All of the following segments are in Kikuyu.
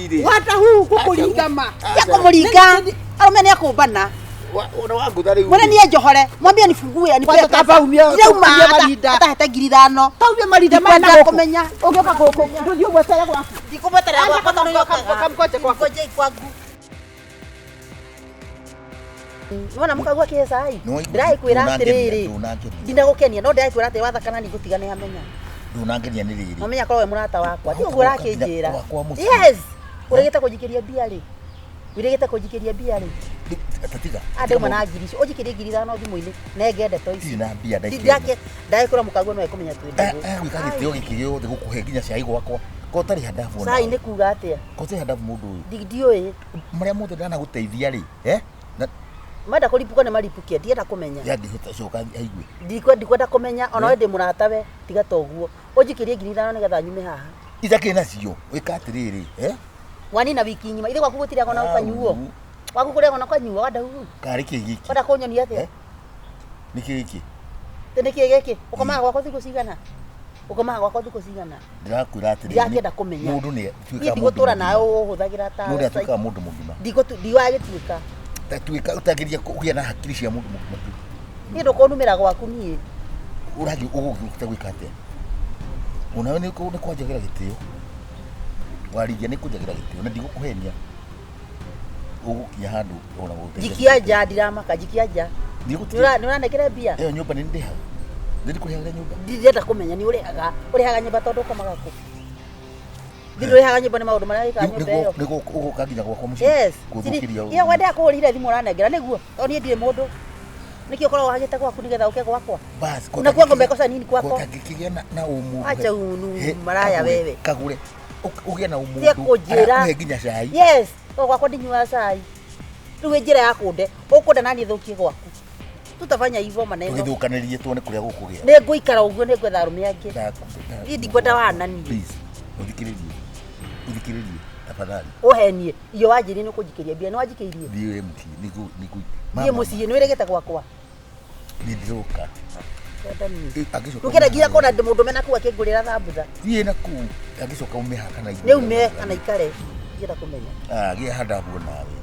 rĩ. Watahu ngũkũringa ma. Tia kũmũringa. Arũme nĩ akũmbana. Ona wangũtha rĩu. Mwene niĩ njohore. Mwambie nifungue anipe Kwanza pesa. tamba umie- Ndirauma umie marinda. atahete 5,000. Taumie marinda maya na Ndikwenda gũkũ. kũmenya. Ũngĩũka gũkũ ndũthiĩ ũmwetere gwaku. Ndikũmweterera gwakwa tondũ nĩokaga. Kamgoje gwaku. Ngojei kwangu. Nĩwona mũkagu akĩhe cai? Nĩwaigua- Ndĩragĩkwĩra atĩrĩrĩ. ndũnangenia. Ndinagũkenia no ndĩragĩkwĩra atĩ wathakana ningũtiga nĩ amenya. Ndũnangenia nĩ rĩrĩ. Mamenya korwo we mũrata wakwa. Ti ũguo Wahota gũka ũrakĩnjĩra. nginya gwakwa mũciĩ. Yes. Ũrĩgĩte kũnjikĩria mbia rĩ? Wĩrĩgĩte kũnjikĩria mbia rĩ? Ta tiga. Andauma na ngiri icio. Ũnjikĩrie 5,000 thimũ-inĩ nenge ndeto ici. Ndirĩ na mbia ndaikĩria. Ndake ndagĩkũra mũkaguo no ekũmenya twĩ ndũgũ. Agwĩka gĩtĩo gĩkĩ gĩothe gũkũhe nginya cai gwakwa. Ko ũtarĩ handabu ona. Cai nĩ kuga atĩa? Ko ũtarĩ handabu mũndũ ũyũ. Ndiũĩ. Marĩa mothe ndanagũteithia rĩ. Eh? Na Menda kũripũka nĩ maripũke ndienda kũmenya. yangĩhota coka aigue. Ndikwenda kũmenya ona we ndĩ mũratawe tiga ta ũguo. Ũnjikĩrie 5,000 nĩgetha nyume haha. Itakĩrĩ nacio. Wĩka atĩrĩrĩ. Eh? Wanina wiki ng'ima. Ithe gwaku gũtirĩ na ũkanyuo. Au. Gwaku kũrĩagwo na ũkanyuo wandau. Karĩ kĩ gĩkĩ? Wenda kũnyonia atĩa? Eh? Nĩ kĩ gĩkĩ? Tĩ nĩkĩ gĩkĩ? Ũkomaga gwakwa thikũ cigana? Ũkomaga gwakwa thikũ cigana? Ndĩrakwĩra atĩrĩrĩ. Ndirakĩenda kũmenya. Mũndũ nĩ Niĩ atuĩkaga mũndũ ndigũtũra mũgima. nawe ũhũthagĩra ta Mũndũ atuĩkaga mũndũ mũgima. Ndiwagĩtuĩka. Tatuĩka ũtangĩria kũgĩa na hakiri cia mũndũ mũgima tu. Niĩ ndũkũnumĩra gwaku niĩ. Ũrathiĩ ũgũkĩte gwĩka atĩa? Onawe nĩ kwanjagĩra gĩtĩo. Waringia nĩ kũnjagĩra gĩtĩo na ndigũkũhenia. Ũgũkinya handũ ona gũteithia. Njikia nja ndiramaka njikia nja. Ndigũtiga. Nĩ ũranengere mbia? Ĩyo nyũmba nĩ ndĩhaga. Nĩ ndĩkũrĩhagĩra nyũmba. Ndirenda kũmenya nĩ ũrĩhaga. Ũrĩhaga nyũmba tondũ ũkomaga kũ? Ndirĩ ũrĩhaga nyũmba nĩ maũndũ marĩa wĩkaga nyũmba ĩyo. Nĩguo ũgũka nginya gwakwa mũciĩ. Yes. Gũthũkĩria. Iyo wendaga kũgũrire thimũ ũranengera nĩguo? Tondũ niĩ ndirĩ mũndũ. Nĩkĩ ũkoragwo wagĩte gwaku nĩgetha ũke gwakwa? Bas, Unakuwa umekosa nini kwako? Kotangĩkĩgĩa na ũmũndũ. Acha unu maraya wewe. Kagũre. Ũgĩe na ũmũndũ. Tia kũnjĩra. Arakũhe nginya cai. Yes. To gwakwa ndinyuaga cai. Rĩu ĩ njĩra ya kũnde. Ũkũnda naniĩ thũkie gwaku. Tutafanya hivyo maneno. Tũgĩthũkanĩrie tuone kũrĩa gũkũgĩa. Nĩ ngũikara ũguo nĩ ngwetha arũme angĩ. Niĩ ndikwenda wana niĩ. Please, ũthikĩrĩrie. Ũthikĩrĩrie tafadhali. Ũhenie. Iyo wanjĩrire nĩ ũkũnjikĩria mbia nĩ wanjikĩirie. Thiĩ we mũciĩ nĩngũ nĩngũ. Thiĩ mũciĩ nĩ wĩrĩgĩte gwakwa. Nĩ ndĩroka. Kwenda niĩ. Angĩcoka. Ndũkĩenda nginya kuona mũndũme na kũu akĩngũrĩra thambutha. Thiĩ na kũu. Angĩcoka ume haha kana Nĩ ume kana ikare. Ndienda kũmenya. Ah, gĩa handabu nawe.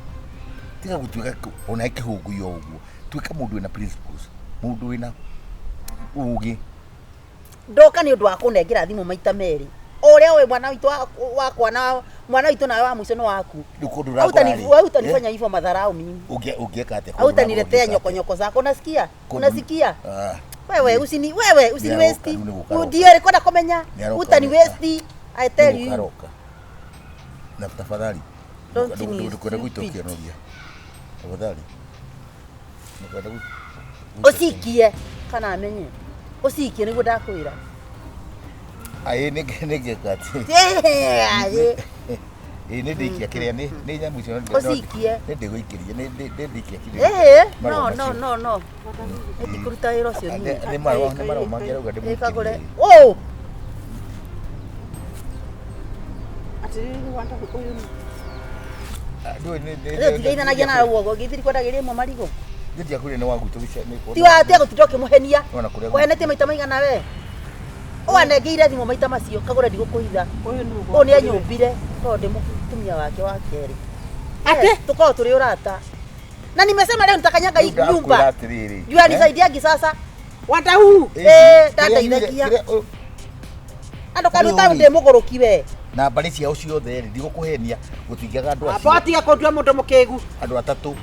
Tiga gũtuĩka ona kĩhũngũyo ũguo. Tuĩka mũndũ wĩna principles. Mũndũ wĩna ũgĩ. Ndoka nĩ ũndũ wa kũnengera thimũ maita merĩ. O ũrĩa ũĩ mwana witũ wakwa na mwana witũ nawe wa mũico nĩ waku. Rĩu kũndũ ũrakora rĩ, Wewe utanifanya hivyo madharau mimi. Ũngĩeka atĩa? Hautaniletea nyokonyoko zako unasikia? Unasikia? Wewe usini wewe usini Nĩaroka, waste. rĩu nĩ gũkaroka. Ndio rekoda komenya. Nĩaroka, Utani nĩaroka. waste. I tell you. Karoka. Na tafadhali. Don't be Ndukwenda stupid. gwĩtũkia nogia. Tafadhali. Ndukwenda Ucikie kana amenye. Ucikie nĩguo ndakwĩra. Aĩ nĩ ngeka atĩ. Aĩ. Ĩ nĩ ndĩikia kĩrĩa nĩ nĩ nyamũ icio Ũcikie. Nĩ ndĩgũikĩria nĩ ndĩikia kĩrĩa. Ĩhĩ. Marũa No no macio. no no. Ndikũruta wĩra ũcio niĩ. Nĩ marũa nĩ marũa mangĩ arauga Ĩkagũre. ndĩmũikĩrie. Oh! Atĩrĩrĩ Wandahu ũyũ nĩ. Ndũĩ nĩ Rĩu tigeithanagia nawe ũguo githĩ ndikwendagĩria ĩmwe marigũ. Nĩ ndiakwĩrire nĩ wa gwitũ gĩcia. Ti wa tiga gũtinda ũkĩmũhenia. Ona kũrĩa Ũhenetie maita maigana we. Ũanengeire thimũ maita macio kagũre ndigũkũhitha. Ũyũ nĩ Ũyũ nĩ anyũmbire tondũ ndĩ mũtumia wake wa kerĩ. Atĩ? Yes, Tũkoragwo tũrĩ ũrata. Na nimesema leo nitakanyaga hii Ndakwĩra nyumba. atĩrĩrĩ. Juu anisaidiagi sasa. Wandahu. Eh, ndandeithagia. Andũ kanua ta ndĩ mũgũrũki we. Na mbarĩ ciao ciothe rĩ ndigũkũhenia gũtingĩaga andũ Amba acio watiga kũndua mũndũ mũkĩgu. andũ atatũ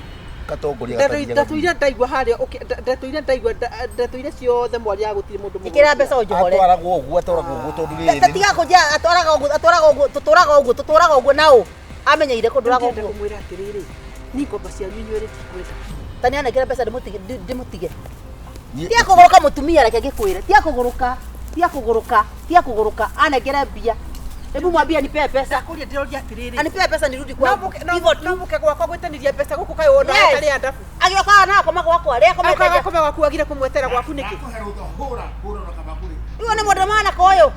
katongoria Ndatũire ndaigua harĩa ndatũire ndaigua ndatũire ciothe mwaria gũtirĩ mũndũ mũgũrũki. Ĩkĩra mbeca ũnjohore. atwaragwo ũguo atwaragwo ũguo tondũ rĩrĩ Tiga kũnjia atwaraga ũguo atwaraga ũguo tũtũraga ũguo tũtũraga ũguo naũ. Amenyeire kũndũraga Ndĩrenda ũguo. kũmwĩra atĩrĩrĩ niĩ ngomba cianyu inyuerĩ ndikwenda. Ta nĩ anengere mbeca ndĩmũtige ndĩmũtige. Tiga kũgũrũka mũtumia reke ngĩkwĩre. Tiga kũgũrũka. Tiga kũgũrũka. Tiga kũgũrũka. Anengere mbia. Hebu mwambie anipee pesa. Ndakũria ndĩroria atĩrĩrĩ. Anipee pesa nirudi No kwangu. mũke no Hivyo tu. no mũke gwakwa gwĩtanĩria mbeca gũkũ kaĩ wona Yes. atarĩ andabu. Agĩũkaga na akoma gwakwa. Rĩa akomete Akaga nja. koma gwaku agire kũmwetera gwaku nĩkĩ? Ũyũ nĩ mũndũ mwana koyũ.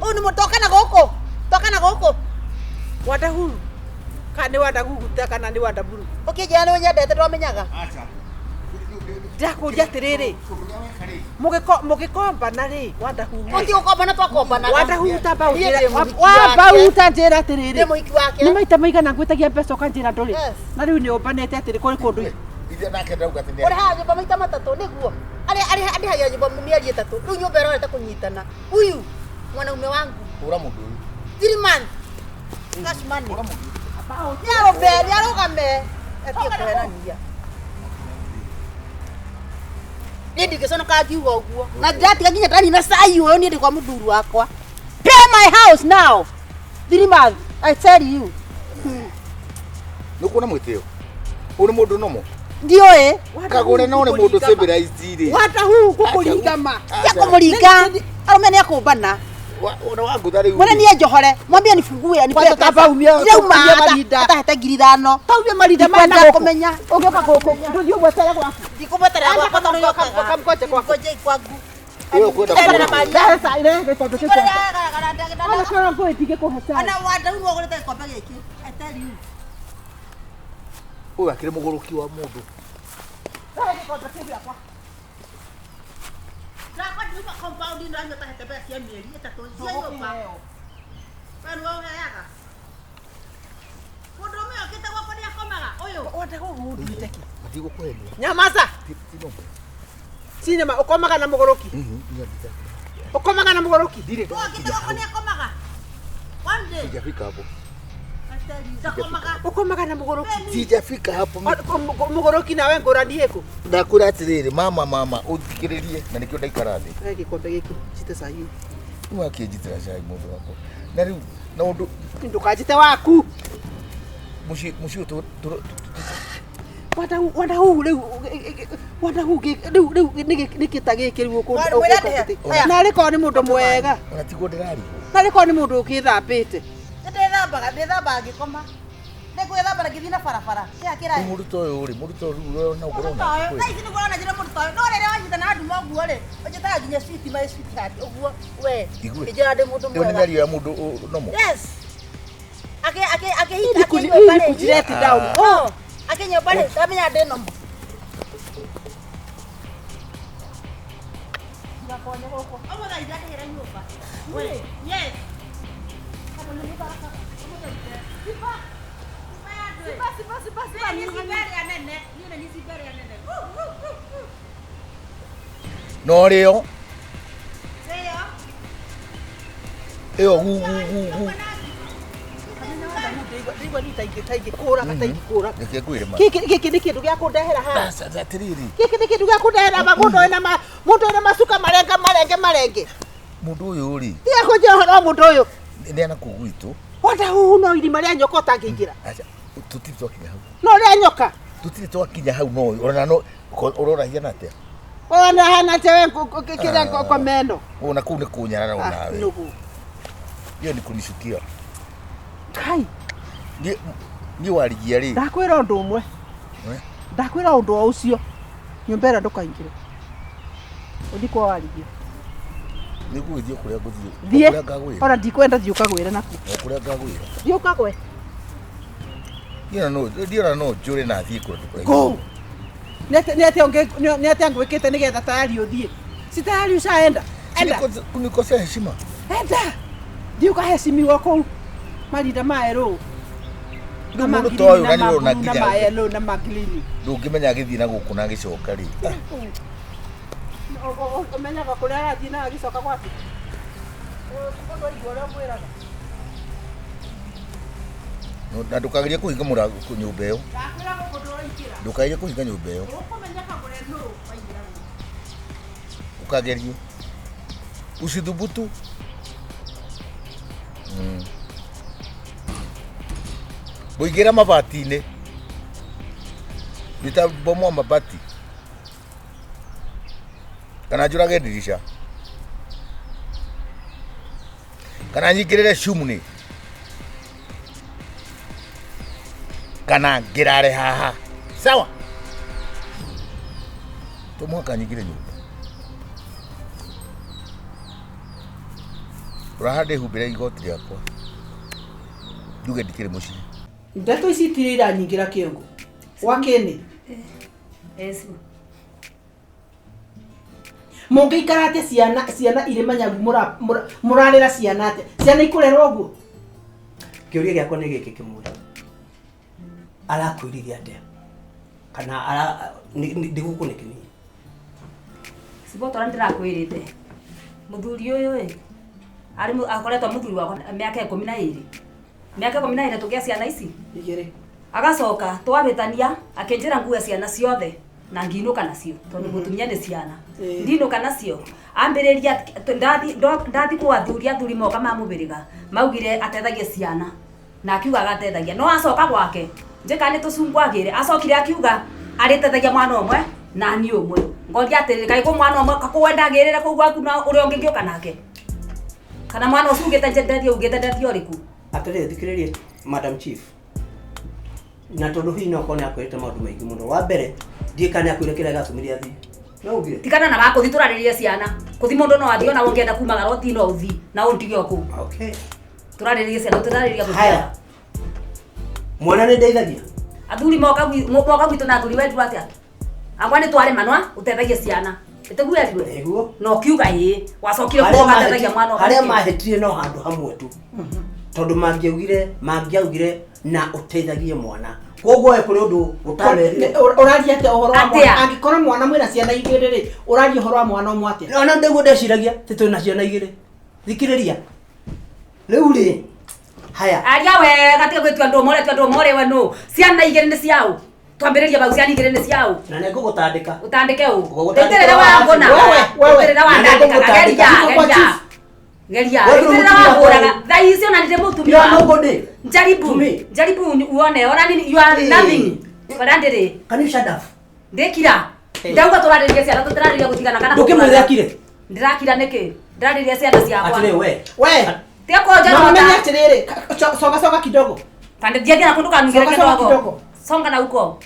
Ũyũ nĩ mũndũ toka na gũkũ. Toka na gũkũ. Wandahuru. Kana nĩ wandaguguta kana nĩ wandaburu. Ũkĩnjĩra nĩ ũnyendete ndwamenyaga. Acha. Ndakũria atĩrĩrĩ, mũgĩkombana rĩ, wandahuhu. Mũtigũkombana twakombanaga. Wandahuta Niĩ ndĩ mũhiki wamba wake. uta njĩra atĩrĩrĩ. Ndĩ mũhiki wake. Nĩ maita maigana ngwĩtagia mbeca ũkanjĩra ndũrĩ. Yes. Na rĩu nĩ ũmbanĩte atĩrĩ kũrĩ kũndũ. Ithe nake ndauga atĩ nĩ Ũrehaga nyũmba maita matatũ nĩguo. Arĩa arĩa andĩhagia nyũmba mĩeri ĩtatũ. Rĩu nyũmba ĩrorete kũnyitana. Huyu mwanaume wangu hũra mũndũ ũyũ. 3 months cash money. Hũra mũndũ ũyũ. Nĩarũme, nĩarũgame. Atige kũherania. Niĩ ndingĩconoka ngiuga ũguo. Na ndĩratiga nginya ndanina cai ũyũ niĩ ndĩ kwa mũthuri wakwa. Pay my house now. 3 months, I tell you. Nĩ ũkuona mwĩtĩo? Ũyũ nĩ mũndũ nomo. Ndiũĩ. Kagũre no nĩ mũndũ civilized rĩ. Wandahuhu ngũkũringa ma. Tia kũmũringa. Arũme nĩakũmbana. Ona wangũtha rĩu. Mwene niĩ njohore. Mwambie nifungue anipe Kwanza pesa. tamba Ndirauma umie marinda. atahete 5,000. Taumie marinda maya na Ndikwenda gũkũ. kũmenya. Ũngĩũka gũkũ ndũthiĩ ũmwetere gwaku. Ndikũmweterera gwakwa tondũ nĩokaga. Kamgonje gwaku. Ngoje kwangu. Ũyũ ũkwenda Ndĩrenda kũgũra. marinda. Rehe cai, rehe gĩkombe kĩu gĩakwa. Ona korwo ngũĩ ndingĩkũhe cai. Ona wandau nĩwe ũgũrĩte gĩkombe gĩkĩ. I tell you. Ũyũ akĩrĩ mũgũrũki wa mũndũ. Rehe gĩkombe kĩu gĩakwa. Ndakwa ndiuma compound ĩno anyua tahete mbeca cia mĩeri ĩtatũ cia nyũmba. We nĩwe ũheaga. Mũndũrũme okĩte gwakwa nĩakomaga ũyũ. Wandahuhu ũnduĩte kĩ? Matigũkũhenia. Nyamaza. Ti nomo. Cinema ũkomaga na mũgũrũki. Ũkomaga na mũgũrũki. Ndirĩ Okĩte ndakinya gwakwa hau. nĩakomaga. One day. Sijafika hapo. I tell you. Ndakomaga. Ũkomaga na mũgũrũki. Sijafika hapo. Mũgũrũki nawe ngũrani ĩkũ? Ndakwĩra atĩrĩrĩ mama mama ũthikĩrĩrie na nĩkĩo ndaikara thĩ. Rehe gĩkombe gĩkĩ njite cai ũyũ. Rĩu akĩnjitĩra cai mũndũ wakwa. Na rĩu na ũndũ Ndũkanjite waku. mũciĩ mũciĩ ũyũ Wandahuhu rĩu wandahuhu rĩu rĩu nĩkĩ ta gĩkĩ rĩu Mwĩre ndĩhe. ũkũndũ narĩ korwo nĩ mũndũ mwega ona tiguo ndĩrarigwo. narĩ korwo nĩ mũndũ ũkĩthambĩte. Nĩndĩthambaga, ndĩthambaga ngĩkoma. Nĩngwĩthamba na ngĩthiĩ na barabara. Kĩrĩa Rĩu kĩraĩ. mũndũ ta ũyũ rĩ mũndũ ta ũyũ rĩu no ũkorwo Mũndũ ta ũyũ, na thaa ici nĩguo ũrona njĩra mũndũ ta ũyũ. No rĩrĩa wanyita na nduma ũguo rĩ, ũnjĩtaga nginya sweet my sweetheart ũguo we. Igue. Ngĩnjĩra ndĩ mũndũ Ĩyo nĩ mwega. mĩario ya mũndũ nomo. Yes. Akĩ akĩ akĩhinga Hii ni akĩnyũmba rĩ. kujireti down. Oh, akĩnyũmba rĩ, ndamenya ndĩ nomo. Ũmũthĩ ndĩrahĩra nyũmba. We, yes. No rĩo ĩyo gu gu gu gu. Ndaigua niĩ taingĩkũraga taingĩkũraga. Reke ngwĩre ma. Gĩkĩ gĩkĩ nĩ kĩndũ gĩa kũndehera haha. Aca atĩrĩrĩ Gĩkĩ nĩ kĩndũ gĩa kũndehera ma mũndũ wĩna ma mũndũ wĩna macuka marenge marenge marenge. mũndũ ũyũ rĩ Tiga kũnjĩra ũhoro wa mũndũ ũyũ. nĩ ana kũu gwitũ. Wandahuhu no irima rĩa nyoka ũtangĩingĩra. Aca tũtirĩ twakinya hau. No rĩa nyoka. Tũtirĩ twakinya hau no ona no ũrona hiana atĩa? Ona hana atĩa we kĩrĩa ngoma ĩno. Ona kũu nĩ kũnyarara onawe. Nũgũ. Hiyo ni kunishukia. Kai, Niĩ niĩ warigia rĩ. ndakwĩra ũndũ ũmwe. Eh? Ndakwĩra ũndũ o ũcio. Nyũmba ĩrĩa ndũkaingĩre. Ũthiĩ kwa warigia. Nĩ ngũgĩthiĩ kũrĩa ngũthiĩ. O Thiĩ. Kũrĩa ngagwĩra. Ona ndikwenda thiĩ ũkagwĩre nakuo. O kũrĩa ngagwĩra. Thiĩ ũkagwe. Niĩ ona no njũre na thiĩ kũndũ kũraihu. Go. Nĩ atĩa ngwĩkĩte nĩgetha tayari ũthiĩ? Si tayari ushaenda. Enda. Kunikosea heshima. Enda. Thiĩ ũkahecimiwa kũu. Marinda ma erũ. Rĩu mũndũ ta ũyũ na nĩ ũrona na nginya ma yellow na ma green. ndũngĩmenya agĩthiĩ na gũkũ na agĩcoka rĩ. Ũmenyaga kũrĩa arathiĩ na agĩcoka gwaku. Ũndũ aigua ũrĩa ũmwĩraga. Na ndũkagerie kũhinga mũrango nyũmba ĩyo. Ndakwĩra gũkũ ndũraingĩra. Ndũkagerie kũhinga nyũmba ĩyo. Ũkũmenya kagũre nũ waingĩra gũkũ. Ukagerie. Usithubutu. Ngũingĩra mabati-inĩ. Nitabomoa mabati. Kana njũrage ndirisha. Kana nyingĩrĩre chimney. Kana ngĩrare haha. Sawa? To mũhaka nyingĩre nyũmba. Ũraha ndĩhumbĩre igoti rĩakwa. Njuge ndikĩrĩ mũciĩ. Ndeto ici itirĩ iranyingĩra kĩongo. Wakĩnĩ. Esi. Mũngĩikara atĩa ciana ciana irĩ manyagu mũrarera ciana atĩa? Ciana ikũrerwo ũguo? Kĩũria gĩakwa nĩ gĩkĩ kĩmwe, arakwĩrire atĩa kana ara ndigũkũ nĩkĩ niĩ? Cibotora ndĩrakwĩrĩte mũthuri ũyũ ĩ arĩ akoretwo mũthuri wakwa mĩaka 12, mĩaka 12 tũgĩa ciana ici igĩrĩ. Agacoka twahĩtania akĩnjĩra ngue ciana ciothe na nginũka nacio tondũ mũtumia nĩ ciana. Ndinũka nacio ambĩrĩria ndathi kwa athuri, athuri moka mamũbĩrĩga maugire atethagie ciana na akiuga agatethagia, no acoka gwake njĩka nĩ tũcungwagĩre, acokire akiuga arĩtethagia mwana ũmwe na niĩ ũmwe. Ngoria atĩrĩrĩ, kaĩ kũ mwana ũmwe kũwendagĩrĩre kũu gwaku na ũrĩa ũngĩ ngĩũka nake, kana mwana ũcio ugĩte ndetie ugĩte ndetie ũrĩkũ? Atĩrĩrĩ, thikĩrĩrie Madam Chief, na tondũ hihi no korwo nĩ akwĩrĩte maũndũ maingĩ mũno. Wa mbere ndiĩ kana nĩ akwĩrire kĩrĩa gĩatũmire athiĩ, no ugire Tigana na wakũthi, tũrarĩrĩrie ciana. Kũthi mũndũ no athiĩ, ona ũngĩenda kumagara ũthi no ũthi na ũndige o kũu. Okay. Tũrarĩrĩrie ciana, tũrarĩrĩria gũthiaga. Haya, mwana nĩ ndeithagia. Athuri moka moka gwitũ na athuri wendirwo atĩa? Akwa nĩ twaremanwa ũtethagie ciana ĩtĩguo eriwe Nĩguo. na ũkiuga ĩĩ, wacokire Harĩa kuo ũgatethagia mwana ũmwe harĩa nĩkĩ? mahĩtire no handũ hamwe tu, tondũ mangĩaugire na ũteithagie mwana, koguo we kũrĩ ũndũ ũtamerire. Ũraria atĩa ũhoro wa Atĩa? mwana? Angĩkorwo mwana mwĩna ciana igĩrĩ rĩ, ũraria ũhoro wa mwana ũmwe atĩa? Ona ndĩguo ndeciragia atĩ twĩna ciana igĩrĩ. Thikĩrĩria rĩu rĩ, haya. Aria wega, tiga gwĩtua ndũma, ũretua ndũma ũrĩ we nũ? Ciana igĩrĩ nĩ ciaũ? Twambĩrĩrie bau, ciana igĩrĩ nĩ ciaũ? Na nĩ ngũgũtandĩka. Ũtandĩke ũ? Ngũgũtandĩka. Rĩitĩrĩre wangũna. Wewe, wewe. Rĩitĩrĩre wandandĩkaga. Ngũgũtandĩka. Geria, Kwa geria. chief. Geria. Wewe Rĩitĩrĩre mũtumia wahũraga. wakwa. Thaa ici ona nĩ ndĩ mũtumia You are waku. nobody. Jaribu. To me. Jaribu uone. Ona nini, you are Hey. nothing. Bara ndĩrĩ. Can you shut up? Ndĩkira. Hey. Ndauga tũrarĩrĩria ciana, tũtirarĩrĩria gũtigana kana Ndũkĩmwĩre kũgũrana. akire. Ndĩrakira nĩkĩ? Ndĩrarĩrĩria ciana ciakwa. Atĩrĩ we. We, Tiga na kũnjorota. ũmenye atĩrĩrĩ, coga coga kidogo. Tandĩ thiathia na kũndũ kanungĩre Coga coga kĩndogo. kidogo. Songa na huko.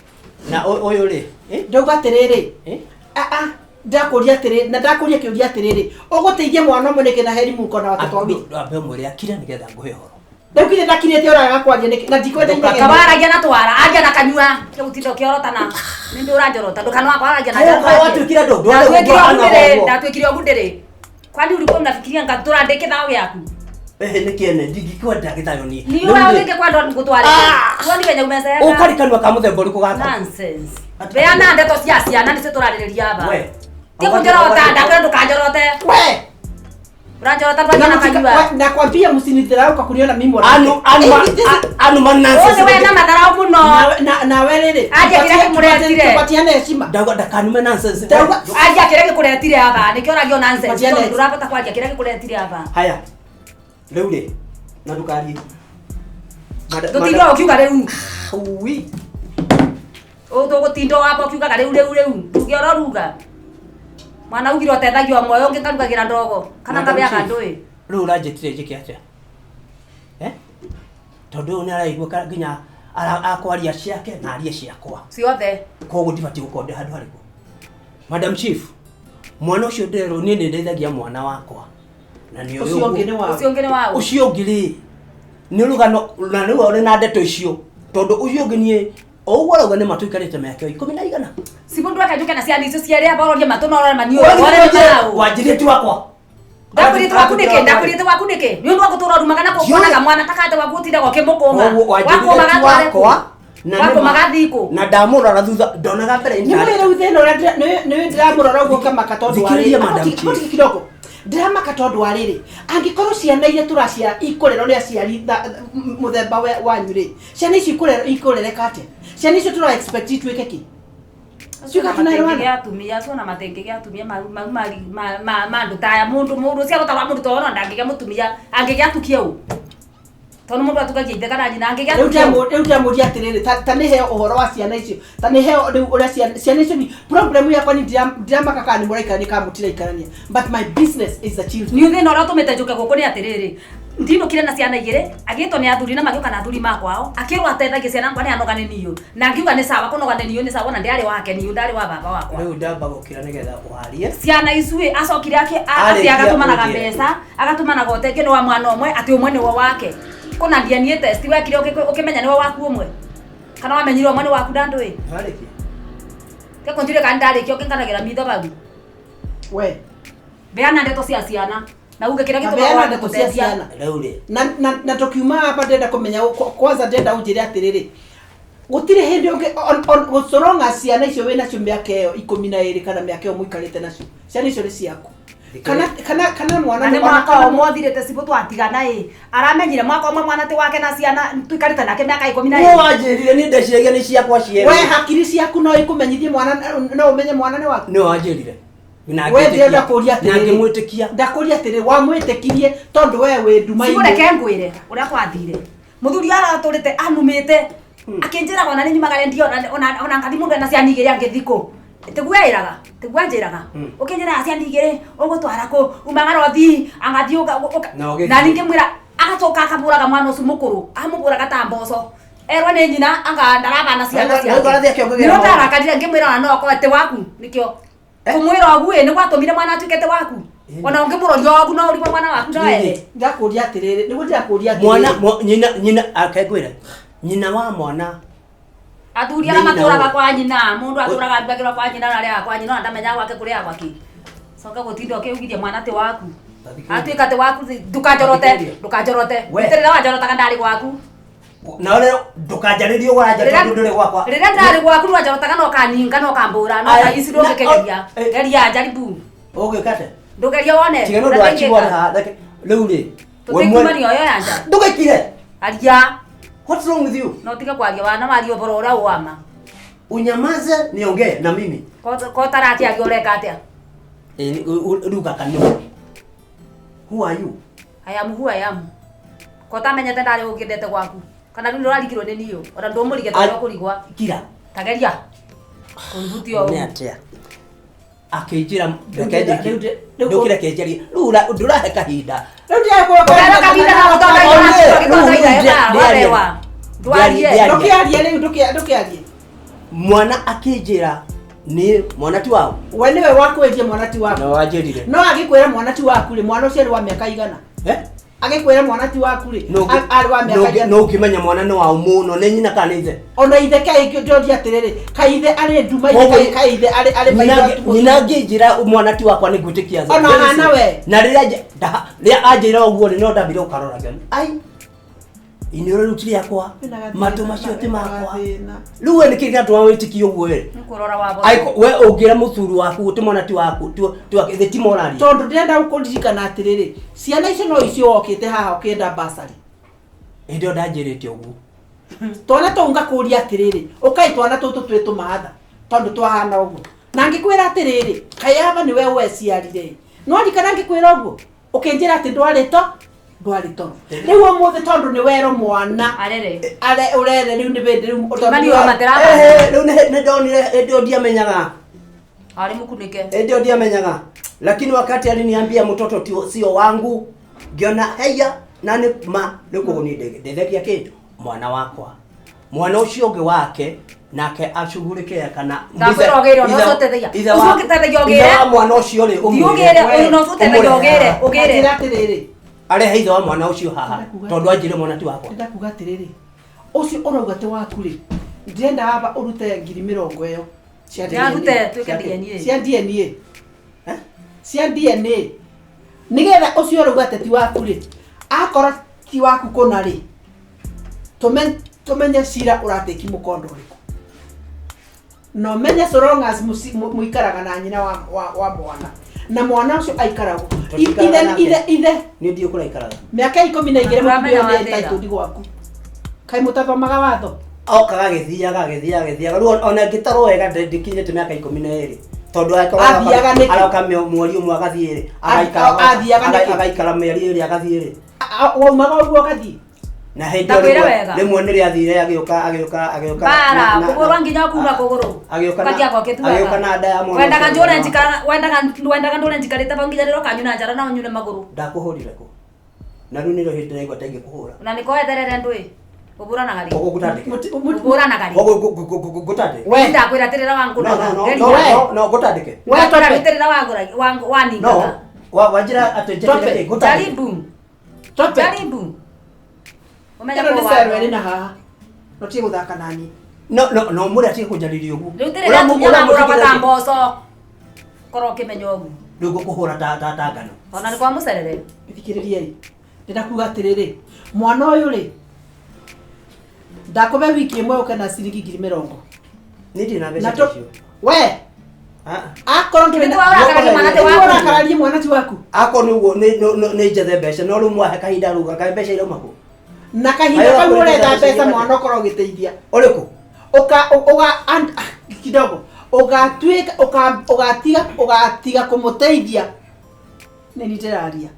Na ũyũ rĩ, eh? Ndauga atĩrĩrĩ, Eh? a ndakũria atĩrĩrĩ, na ndakũria kĩũria atĩrĩrĩ, ũgũteithia mwana ũmwe nĩkĩ na heri mũko na watoto wawili? Ambe ũmwĩre akire nĩgetha ngũhe ũhoro. Rĩu githĩ ndakirĩte ũraga kwaria nĩkĩ? Na ndikwenda inegene. Kawaragia na twara, aria na kanyua. Tiga gũtinda ũkĩorotana. Nĩ ndĩ ũranjorota, ndũkanwa kwaragia na Haya, njorota. kaĩ watuĩkire andũ, ndware Ndatuĩkire ũguo ũguo hana ndĩrĩ, ũguo. ndatuĩkire ũguo ndĩrĩ. Kwani ulikuwa unafikiria ngatũra ndĩ kĩthao gĩaku? Ehe, nĩ kĩene ndingĩkwenda gĩthayo niĩ. Ni Rĩu wewe rĩ, ũngĩkwenda ngũtware. Tuoni venye umezeeka. ũkari kanua ka mũthemba ũrĩkũ gaka? Nonsense. Beana ndeto cia ciana nĩcio tũrarĩrĩria aba. We. Ti kũnjorota, ndakwĩra ndũkanjorote. We, Ũranjorota na ndwaria na mũtika- kanyua. we, nakwambia msinidharau kwa kuniona mimi mwanamke. Anu anu Eh, this is- anu ma nonsense. Ũyũ nĩ we na matharau mũno. Nawe rĩrĩ, Aje kĩrĩa gĩkũretire. tupatiane heshima. Ndauga ndakanume nonsense. Ndauga- Aria kĩrĩa gĩkũretire aba, nĩkĩo ũragio nonsense. Patiane. Tondũ ndũrabata kwaria kĩrĩa gĩkũretire aba. Haya. Rĩu rĩ, na ndũkarie. Ndũtinda ũkiuga rĩu. Ui. Ũtũgũtinda wamba ũkiugaga rĩu rĩu rĩu. Tuge ũroruga. Mwana ugire ũtethagia ũmwe, ũyũ ũngĩ ngarugagĩra ndogo. Kana Madam ngabeaga Chief, ndũĩ. Rĩu ũranjĩtire njĩke atĩa? Eh? Tondũ ũyũ nĩ araigua nginya akwaria ciake na arie ciakwa. Ciothe. Koguo ndibatiĩ gũkorwo ndĩ handũ harĩkũ. Madam Chief, mwana ũcio ndĩrerwo niĩ nĩ ndeithagia mwana wakwa. Na nĩ ũyũ Ũcio ũngĩ nĩ ũguo. waũ? Ũcio ũngĩ nĩ waũ? Ũcio ũngĩ rĩ, nĩ rũgano na rĩu ũrĩ na ndeto icio tondũ ũcio ũngĩ niĩ o ũguo arauga nĩ matũikarĩte mĩaka ikũmi na igana. Cibu ndweka njuke na ciana icio cierĩ aba ũrorie matũ na ũrore maniũrũ. Ũrore nĩ maraũ. Wanjĩrĩte ti wakwa. Ndakwĩrĩte waku nĩkĩ? Ndakwĩrĩte waku nĩkĩ? Nĩ ũndũ wa gũtũra ũrumaga na kũkuonaga mwana ta kate waku ũtindaga ũkĩmũkũma. Koguo wanjĩrĩte Wakũmaga ti atware kũ? wakwa na nĩ ma- Wakũmaga athiĩ kũ? na ndamũrora thutha ndonaga mbere Nĩ ũĩ rĩu thĩna ũrĩa nĩ ndĩramũrora ũguo ngamaka tondũ wa Thikĩrĩria, rĩrĩ. Madam Ati- Chief. ati kidogo. Ndĩramaka tondũ wa rĩrĩ, angĩkorwo ciana iria tũraciara ikũrerwo nĩ aciari mũthemba wanyu rĩ, ciana icio ikũrereka atĩa? Ciana icio tũra expect ituĩke kĩ? Ciuga tunaelewana? Gĩa atumia acio na matenge gĩa atumia mau mau mari ma ma andũ taya mũndũ mũndũ cia gũtarwa mũndũ tondũ ona ndangĩgĩa mũtumia angĩgĩa atukie ũ tondũ mũndũ atukagia ithe kana nyina angĩgĩa Rĩu atukie ũ rĩu ndĩramũria atĩrĩrĩ, ta nĩ heo ũhoro wa ciana icio, ta nĩ heo rĩu ũrĩa ciana icio ni problem yakwa ni ndiramaka kana nĩ mũraikarania kana mũtiraikarania, but my business is the children. Nĩ thĩna ũrĩa ũtũmĩte njũke gũkũ nĩ atĩrĩrĩ, ndinũkire na ciana igĩrĩ agĩtwo nĩ athuri na magĩũka na athuri makwao akĩrwo atethagie ciana ngwa nĩ anoga nĩ niũ na ngiuga nĩ sawa kũnoga nĩ niũ nĩ sawa na ndĩarĩ wake niũ ndarĩ wa baba wakwa. Rĩu ndamba gũkĩra nĩgetha ũharie. Ciana icuĩ acokire atĩ Arĩkia agatũmanaga kũnjĩra. mbeca agatũmanaga ũteithio nĩ wa mwana ũmwe atĩ ũmwe nĩwe wake kũna DNA test wekire ũkĩmenya nĩwe waku ũmwe kana wamenyire ũmwe nĩ waku na ndũĩ Warĩkia? Te kũnjũria kana ndarĩkia ũkĩnganagĩra mitho bau. We. Beana ndeto cia ciana na uge kira gitumaga Beana wage ndeto cia guteithia. ciana. Rĩu rĩ Na tukiuma hapa ndenda kumenya kwanza ndenda unjire atiriri gutire hindi ungi gucoronga ciana icio wina cio miaka iyo 12 kana miaka iyo muikarite nacio ciana icio ni ciaku kana mwana na nĩ ona mwaka kana ũmwe ũthirĩte cibũ twatigana ĩ aramenyire mwaka ũmwe mwana ti wake na ciana tuikarĩte nake mĩaka ikũmi na Nĩ ĩrĩ wanjĩrire nĩ ndeciragia nĩ ciakwa cierĩ. we hakiri ciaku no ikumenyithie mwana no umenye mwana ni waku Nĩ wanjĩrire. Na we ngĩtĩkia. ndakũria Na atiriri ngĩmwĩtĩkia. ndakũria atiriri wamwĩtĩkirie tondũ we wĩ nduma-inĩ cibũ reke ngwĩre ũrĩa kwathire mũthuri aratũrĩte anumĩte akĩnjĩraga ona nĩ nyumaga ndio ona ngathi mũndũ ena ciana igĩrĩ angĩthi kũ tiguo ĩraga tiguo anjĩraga ũkĩnjĩraga ciana igĩrĩ ũgũtwara kũ umagara ũthii angathiĩ Na ũgĩthiĩ. na ningĩ mwĩra agacoka akabũraga mwana ũcio mũkũrũ amũbũraga ta mboco erwo nĩ nyina anga ndarabana ciana Na- na ũgarathiĩ akĩongagĩrĩra Nĩrĩo maũndũ. ndarakarire ngĩmwĩra ona no akorwo ti waku nĩkĩo kũmwĩra ũguo ĩ nĩ gwatũmire mwana atuĩke ti waku ona ũngĩmũroria ũguo no ũrigwo mwana waku no ere ndakũria atiriri nĩguo ndĩrakũria Mwana atiriri nyina nyina akengwĩra nyina wa mwana athuri arĩa Nĩ nyina matũraga ũyũ. kwa nyina mũndũ atũraga arugagĩrwo kwa nyina na arĩaga kwa nyina ona ndamenyaga gwake kũrĩagwa kĩ coka gũtinda ũkĩugithia mwana ti waku atuĩka ti waku ndũkanjorote Thikĩrĩria. ndũkanjorote We. rĩrĩa wanjorotaga ndarĩ gwaku na rĩo ndũkanjarĩrie ũranja tondũ ndũrĩ gwakwa. rĩrĩa ndarĩ gwaku nĩwanjorotaga na ũkaninga na ũkambũra na Aya, ũka ici ndũngĩkĩgeria na- eh. geria njaribu Ũgĩka atĩa? ndũgerie wone Tiga nĩ ũndũ wa Chibu haha, rĩu rĩ we mwene- tũtikumania ũyũ ya nja Ndũgĩkire. aria What's wrong with you? na ũtige kwaria wana waria ũhoro ũrĩa ũwama Unyamaze niongee na mimi. ko tarakĩaria ũreka atĩa Rĩu gaka nĩ Who are you? I am who I am. Ko tamenyete ndarĩ ũkĩndete gwaku kana rĩu nĩũrarigirwo nĩ niũ ona ndũmũrige tondũ ũkũrigwa Kira. tageria kũnhutia ũũ Nĩ atĩa? Akĩnjĩra reke Rĩu njĩke. rĩu- Ndũkĩreke njarie. Rĩu ndũrahe kahinda. rĩu ndĩrakũria Ũrera kahinda na gũtonga Rĩu- irio rĩu gĩtonga wabewa ndwarie Ndĩarie. ndũkĩarie rĩu ndũkĩarie Mwana akĩnjĩra nĩ mwana ti wao. we nĩwe wakwĩrie mwana ti waku Na wanjĩrire. no agĩkwĩra mwana ti waku rĩ mwana ũcio arĩ wa mĩaka igana Eh? agĩkwĩra mwana ti waku rĩ arĩ wa mĩaka igana No ũngĩmenya mwana nĩ wao mũno nĩ nyina kana nĩ ithe. ona ithe kaĩ ndoria atĩrĩrĩ kaĩ ithe arĩ nduma-inĩ Koguo- kaĩ ithe arĩ Nyina maitho nyina angĩnjĩra mwana ti wakwa nĩ ngwĩtĩkia. Ona hana we. Na rĩrĩa rĩrĩa anjĩra ũguo rĩ no ndambire gũkarora ngĩona, ai iniũrũ rĩu ti rĩakwa matũ macio ti makwa rĩu we nĩkĩ gĩatũma wĩtĩkie ũguo we nĩ kũrora wabo Aiko we ũngĩra mũthuri waku ũtĩ mwana ti waku ti wake ithe ti moraria tondũ ndĩrenda gũkũririkana atĩrĩrĩ ciana icio no icio wokĩte haha ũkĩenda basarĩ hĩndĩ ĩyo ndanjĩrĩte ũguo twana tũu ngakũria atĩrĩrĩ ũkai twana tũtũ twĩ tũmatha tondũ twahana ũguo na ngĩkwĩra atĩrĩrĩ kaĩ aba nĩwe weciarire no ririkana ngĩkwĩra ũguo ũkĩnjĩra atĩ ndwarĩ to ndwarĩ toro rĩu ũmũthĩ tondũ nĩ wero mwana arere are ũrere rĩu nĩ bĩndĩ rĩu tondũ Mani nĩ- wa matera Ehe, rĩu nĩ ndonire hĩndĩ ĩyo ndiamenyaga arĩ mũkunĩke hĩndĩ ĩyo ndiamenyaga lakini wakati aliniambia mtoto sio wangu ngiona heya na nĩ ma rĩu koguo niĩ ndethekia kĩ mwana wakwa mwana ũcio ũngĩ wake nake acugurike kana Ndakwĩra ũgĩre, ona ũcio ũteithagia. Ũcio ũngĩteithagia ũgĩre. ithe wa mwana ũcio rĩ Thiĩ ũgĩre, ũmwĩre. ũyũ no ũcio ũteithagia Ũmũrehe ũgĩre, haha. ũgĩre. Njĩra atĩrĩrĩ arehe ithe wa mwana ũcio haha Ndĩrakuga tondũ anjĩre mwana ti wakwa ndĩrenda kuga atĩrĩrĩ ũcio ũrauga ti waku rĩ ndĩrenda aba ũrute ngiri mĩrongo ĩyo cia Nĩarute, DNA. tuĩke DNA. Cia DNA Eh? cia DNA nĩgetha ũcio ũrauga atĩ ti waku rĩ akorwo ti waku kũna rĩ tũmenye cira ũratĩki mũkondo ũrĩkũ na ũmenye so long as mũikaraga na nyina wa mwana na mwana ũcio aikaragwo Tũtikaraga ithe nake. ithe ithe niĩ ndiũ kũraikaraga mĩaka 12 Ndũramenya mũtumia wa nĩ thĩna. entitled gwaku kaĩ mũtathomaga watho okaga agĩthiaga agĩthiaga agĩthiaga rĩu ona ngĩtarwo wega ndĩkinyĩte mĩaka 12 tondũ Athiaga nĩkĩ? aroka mweri ũmwe agathiĩ rĩ Athiaga nĩkĩ? agaikara mĩeri ĩrĩ agathiĩ rĩ waumaga ũguo ũgathiĩ na hĩndĩ ĩyo Ndakwĩra rĩmwe wega. rĩmwe nĩ rĩathire agĩũka agĩũka agĩũka Bara, kũgũrũ nginya kuma kũgũrũ. agĩũka na Ũkatia gwake tu agĩũka wega. na nda ya mwana Wendaga ũcio njũre wa- njikara wendaga ndũre njikarĩte bau nginya rĩrĩa ũkanyuna njara na ũnyune magũrũ. ndakũhũrire kũ na rĩu nĩrĩo hĩndĩ ndĩraigua ta ingĩkũhũra Na nĩko weterere ndũĩ. Ũbũranaga rĩ. koguo ngũtandĩke Ũbũranaga rĩ. koguo ngũtandĩke We. Ndakwĩra atĩrĩra no wangũraga. no no Geria. no no ngũtandĩke We Ndakwĩra tope. atĩrĩra wangũraga waningaga. no wanjĩra atĩ njĩkĩre Tope. kĩ ngũtandĩke Jaribu. tope Jaribu. Ũmenye ĩno nĩ kũ cero watho. ĩrĩ na haha no tie gũthaka nani no no no mũrĩ atige kũnjarĩria ũguo Rĩu tĩrĩra atumia mangũragwo ta mboco. Korwo ũkĩmenya ũguo. Rĩu ngũkũhũra ta ngano. Ona nĩ kwa mũcerere. Thikĩrĩriai. Ndĩrenda kuga atĩrĩrĩ, mwana ũyũ rĩ, ndakũbe wiki ĩmwe ũke na ciringi 20,000. Niĩ ndirĩ na Na mbeca to icio. we Ah. akorwo ndũrĩ na Nĩguo ũrakararia mwana ti waku. ũrakararia mwana ti waku. Akorwo nĩ ũguo nĩ njethe mbeca no rĩu mwahe kahinda rĩu kaĩ mbeca irauma kũ? Na kahinda Ayo, kau akorwo ũretha ndĩna mbeca mbeca mwana ũkorwo ũgĩteithia. Ũrĩkũ? Ũka ũga kidogo ũgatuĩka ũgatiga ũgatiga kũmũteithia nĩ niĩ ndĩraria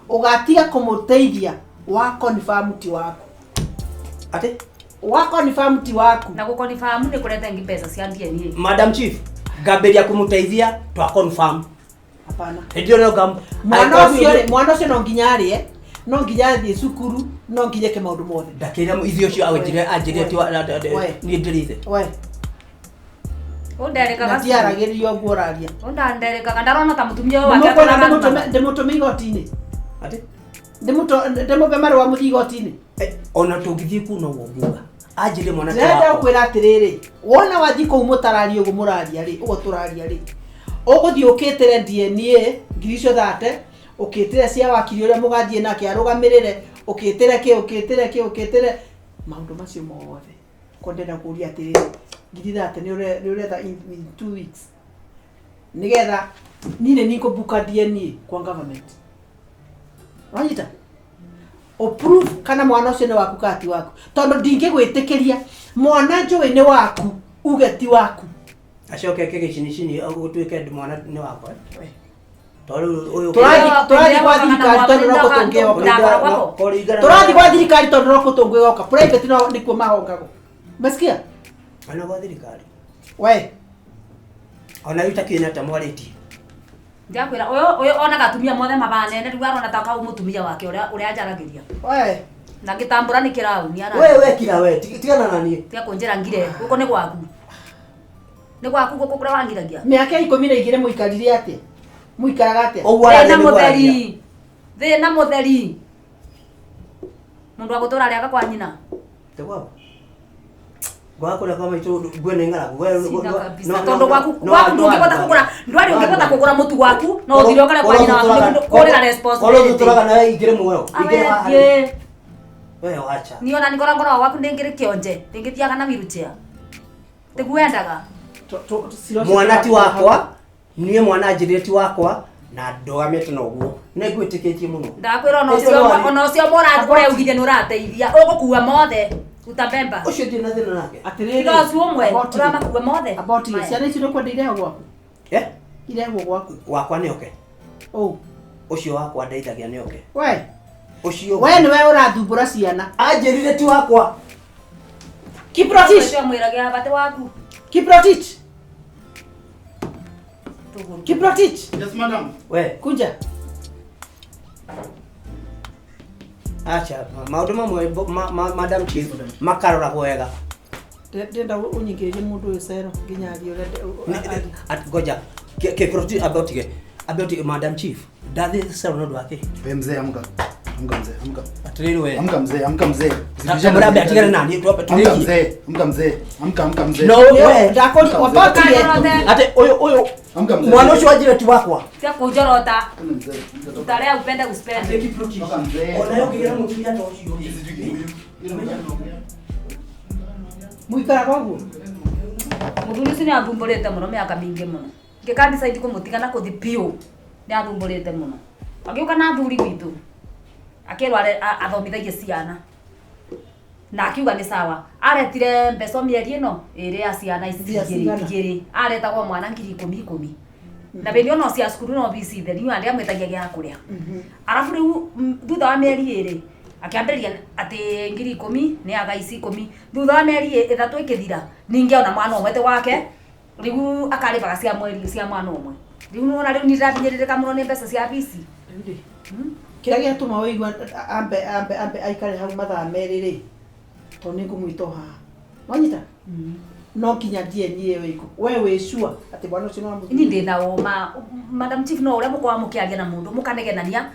ũgatiga kũmũteithia wa confirm ti waku. Atĩ? Wa confirm ti waku. Na gũkonfamu nĩ kũrete ngi mbeca cia DNA. Madam Chief, ngambĩrĩria kũmũteithia twa confirm. Hapana. Hĩndĩ ĩyo ngam Mwana ũcio rĩ, mwana ũcio no nginya arĩe, no nginya athiĩ cukuru, no nginya eke maũndũ mothe. Ndakĩra ithuĩ ũcio anjĩre anjĩre ti We. niĩ ndĩrĩ ithe. We, Ũnderekaga. na tiaragĩrĩria ũguo ũraria. Ũndanderekaga ndarona ta mũtumia ũyũ wake Ndĩmũkwenda atũraga ndĩmũtũme igoti-inĩ. Atĩ? Ndĩmũbe marũa mũthiĩ igoti-inĩ. Ona tũngĩthiĩ kuu noguo nguga. Anjĩre mwana ti Ndĩrenda wakwa. gũkwĩra atĩrĩrĩ, wona wathiĩ kũu mũtararia ũguo mũraria rĩ, ũguo tũraria rĩ, ũgũthiĩ ũkĩtĩre DNA ngiri icio thate, ũkĩtĩre cia wakiri ũrĩa mũgathiĩ nake arũgamĩrĩre, ũkĩtĩre kĩ, ũkĩtĩre kĩ, ũkĩtĩre maũndũ macio mothe. Ko ndĩrenda kũria atĩrĩrĩ, ngiri thate nĩ ũretha in 2 weeks. Nĩgetha niĩ nĩ nĩngũbuka DNA kwa government. Wanyita? Ũprove kana mwana ũcio nĩ waku kana ti waku. Tondũ ndingĩgwĩtĩkĩria mwana njũĩ nĩ waku uge ti waku. Acoke eke gĩcinicini gũtuĩke mwana nĩ wakwa. Tondũ ũyũ Tũrathiĩ gwa thirikari tondũ no kũtũngĩhoka. Tũrathiĩ gwa thirikari tondũ no kũtũngĩhoka. Private no nĩkuo mahongagwo. Umesikia? Ona gwa thirikari. We. Ona rĩu takĩũĩ na ta mwarĩtie. Ndiakwĩra ũyũ ũyũ onaga atumia mothe mabanene rĩu arona ta kau mũtumia wake ũrĩa ũrĩa njaragĩria. We. Na ngĩtambũra nĩ kĩrauni ara. We we kira we tigana na niĩ. Tiga kũnjĩra ngire gũkũ nĩ gwaku. Nĩ gwaku gũkũ kũrĩa wangiragia. Mĩaka 12 mũikarire atĩa? Mũikaraga atĩa? Ũguo Thĩna araria nĩguo araria. mũtheri. Thĩna mũtheri. Mũndũ wa gũtũra arĩaga kwa nyina. Tegwa. Gwa kũrĩa kwa maitũ ngwe nĩ ng'aragu. We Sina kabisa. Tondũ gwaku gwaku ndũngĩbota kũgũra ndwari ũngĩbota kũgũra mũtu waku no ũthire ũkare kwa nyina waku kũrĩra responsibility. Korwo nawe ingĩrĩ muoyo. Ingĩrĩ haha. Awethiĩ. We wacha. Niĩ ona nĩngora ngoragwo gwaku ndĩngĩrĩ kĩonje ndĩngĩthiaga na wheelchair. Tiguendaga. Mwana ti wakwa, niĩ mwana anjĩrire ti wakwa na ndũgamĩte na ũguo. Nĩ ngwĩtĩkĩtie mũno. Ndakwĩra ona ũcio ona ũcio ũreugithia nĩ ũrateithia ũgũkua mothe utabemba. Ũcio ndirĩ na thĩna nake. Atĩrĩrĩ. Tiga ũcio ũmwe ũramakua mothe. About ciana icio nĩkwenda irehwo gwaku? Eh? Irehwo gwaku. Wakwa nĩ oke. Ũ. Ũcio wakwa ndeithagia nĩ oke. We. Ũcio. We nĩwe ũrathumbũra ciana. Anjĩrire ti wakwa. Kiprotich. Ũcio mwĩragia bate waku. Kiprotich. Kiprotich. Yes, madam. We. Kunja. Acha, maũndũ mamwe Madam Chief makaroragwo wega. Ndĩrenda ũnyingĩrĩrie mũndũ ũyũ cero nginya arie ũrĩa Ngoja. Kiprotich about Madam Chief. Ndathi cero nĩ ũndũ wa kĩ? We mzee amka. Amka mzee, amka. Atĩrĩrĩ we. Amka mzee, amka mzee. Mũrambe atigane na niĩ Amka tũrĩkie. mzee, amka mzee. Amka amka mzee. No we. Ndakũria wabotie. Atĩ ũyũ ũyũ Amka mzee. mwana ũcio wanjĩra ti wakwa. Tiga kũnjorota. Mzee. Utalea upende usipende. Amka mzee. Ona yo kĩgĩra mũtumia ta ũcio. Mũikaraga ũguo? Mũthuri ũcio nĩ athumbũrĩte mũno mĩaka mĩingĩ mũno. Ngĩka decide kũmũtiga na kũthi biũ nĩ athumbũrĩte mũno. Agĩũka na athuri gwitũ. Akĩrwo athomithagie ciana. Na akiuga nĩ sawa. Aretire mbeca mĩeri ĩno ĩrĩ ya ciana ici igĩrĩ igĩrĩ. Aretagwo mwana 10,000 10,000. Na bĩndĩ ĩyo no cia cukuru no bici theri niĩ ndiamwĩtagia gĩa kũrĩa. Arabu rĩu thutha wa mĩeri ĩrĩ akĩambĩrĩria atĩ 10,000 nĩ aga ici 10. Thutha wa mĩeri 3 ĩkĩthira ningĩ ona mwana ũmwe ti wake rĩu akarĩbaga cia mweri cia mwana ũmwe. Rĩu nĩwona rĩu nĩndĩrahinyĩrĩrĩka mũno nĩ mbeca cia bici. Kĩrĩa gĩatũma ũigua ambe ambe ambe aikare hau mathaa merĩ rĩ tondũ nĩngũmwĩta o haha. Wanyita? No nginya DNA ĩyo ĩkũ. We wĩ sure atĩ mwana ũcio nĩ wa mũthuri? Niĩ ndĩna ũma Madam Chief no ũrĩa mũkoragwo mũkĩaria na mũndũ mũkanegenania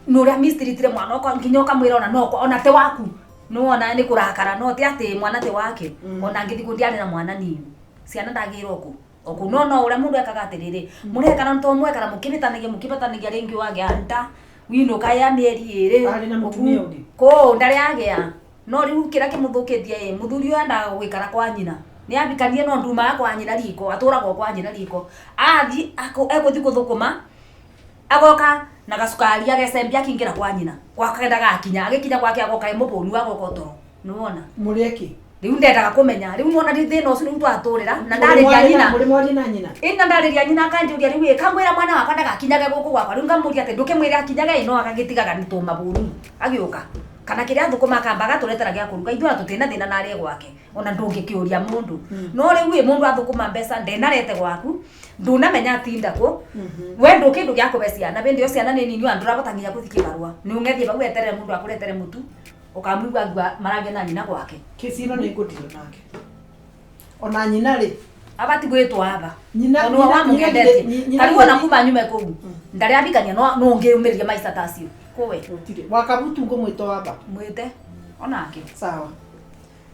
nĩ ũrĩa mistreatire mwana ũka nginya ũkamwĩra ona no ona te waku nĩwona nĩ kũrakara no ti atĩ mwana ti wake. Ona ngĩthiĩ kũ ndiarĩ na mwana niĩ. Ciana ndagĩrwo kũ. Oku no no uria mundu ekaga atiriri murekana to mwekara mukibitanagia mukibitanagia ringi wagea nda winuka ya mieri iri Arĩ na mũtumia ũngĩ? kũ ndarĩ agĩa no rĩu kĩrĩa kĩmũthũkĩtie ĩ mũthuri ũyũ endaga gũikara kwa nyina nĩ ambikanie no ndumaga kwa nyina riko atũragwo kwa nyina riko athi egũthi gũthũkũma agoka na gacukari agecembia akĩingĩra kwa nyina gwake ndagakinya agĩkinya gwake agoka e mũbũnu agoka toro nĩwona Mũrĩ eki? rĩu ndendaga kũmenya rĩu nĩwona rĩu thĩna ũcio rĩu twatũrĩra na ndarĩria nyina Mũrĩ mwaria na nyina? ĩna ndarĩria nyina akanjũria rĩu ĩ kamwĩra mwana wakwa ndagakinyage gũkũ gwakwa rĩu ngamũria atĩ ndũkĩmwĩre akinyage ĩ no agagĩtigaga nĩ tũmabũnu agĩũka kana kĩrĩa thũkũma akamba agatũretera gĩa kũruga ithuĩ ona tũtirĩ na thĩna na arĩe gwake ona ndũngĩkĩũria mũndũ no rĩu ĩ mũndũ athũkũma mbeca ndenarete gwaku ndũnamenya atinda kũ we ndũ kĩndũ gĩa kũbe ciana bĩndĩ ĩyo ciana nĩ nini ona ndũrabota nginya gũthiĩ kĩbarũa nĩ ũng'ethie bau weterere mũndũ akũretere mũtu ũkamũigua ngua maragia na nyina gwake Kesi ĩno nĩ ngũndirwo nake. Ona nyina rĩ, abati gwitwo aba Nyina- Tondũ wa nyina- wamũgendetie nyina- ta rĩu ona kuma nyume kũu ndarĩ ambikania no no ũngĩyũmĩrĩria maica ta acio kũwe gũtirĩ. Wakabutu ngũmwĩta wamba. mwĩte onake Sawa.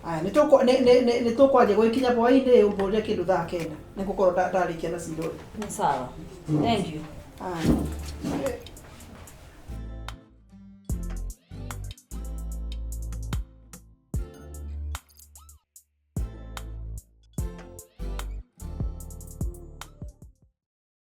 Aya, nĩ tũkwa- nĩ- nĩ- nĩ- nĩ tũkwanjia gũgĩkinya hwaĩ-inĩ ũmbũrĩre kĩndũ thaa kenda. Nĩ ngũkorwo ndarĩkia na cira ũyũ. sawa thank you Aya.